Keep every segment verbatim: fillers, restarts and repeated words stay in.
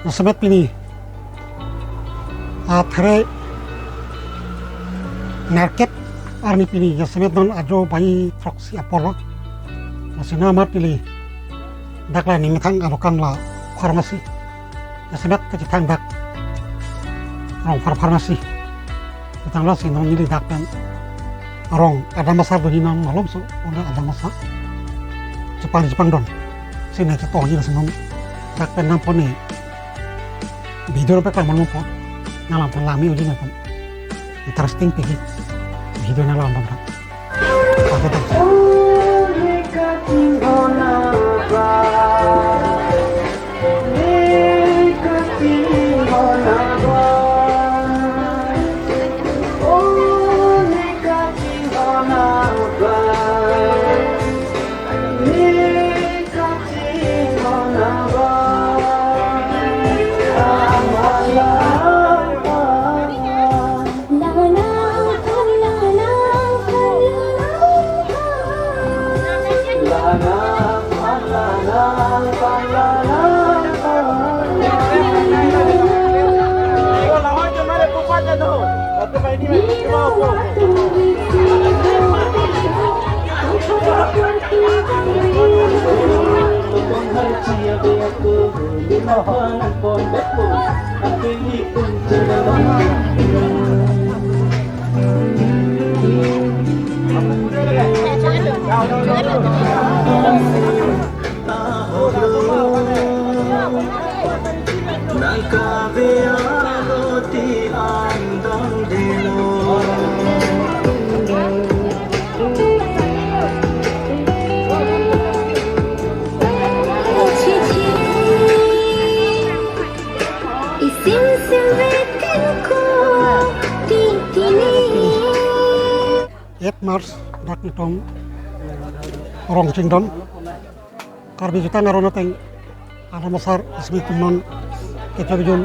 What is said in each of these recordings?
Jasemet pini athare nerkep arni pini jasemet non ajo bai throksi apor lo. Lasi non amat pili dak la nemethang adokan la pharmacy. Jasemet kachethang dak Rongphar pharmacy. Tanglo si non neli dak pen arong Adam Asar do hi non malomso, unda Adam Asar chepang chepangdun. Si ne chetong ji lasi non dak pen nangpon ne video lo pe kang malompo. Nanglang pon lami uji nangpon. Interesting pigi video nanglang pon. Pakai dak. Eight March dak netum rong chingdon. Karbi jutang aron ateng Adam Asar asmi tum non kechok kejun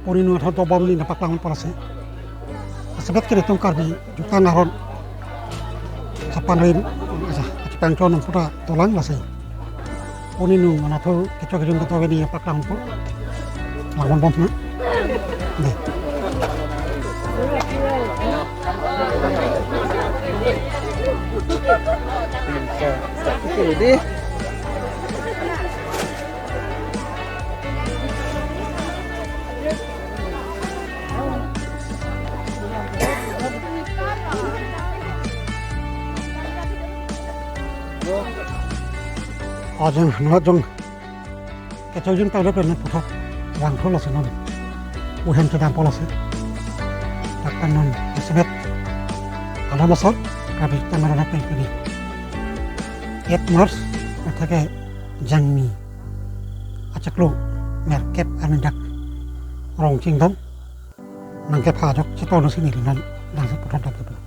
pon-i nu atha dobom ni nangpaklang pon lasi. Jasemet ke netum Karbi jutang aron chepangrim, aja, chepangchon puta dolang lasi. Pon-i nu anatthu kechok kejun kedo veni paklang pon. Langpon bom na. Dei. Dei. Ajang, nujang. Kechok kejun tanglo pen puthot vangthu lasi non. Uhem chedam pon lasi. Dak pen non jasemet Adam Asar Karbi jutang aron ateng pini eight March athake jangmi achiklo nerkep arni dak rong chingdon nangkepha ajok chetong si neli non dangsi puthot dak kepu.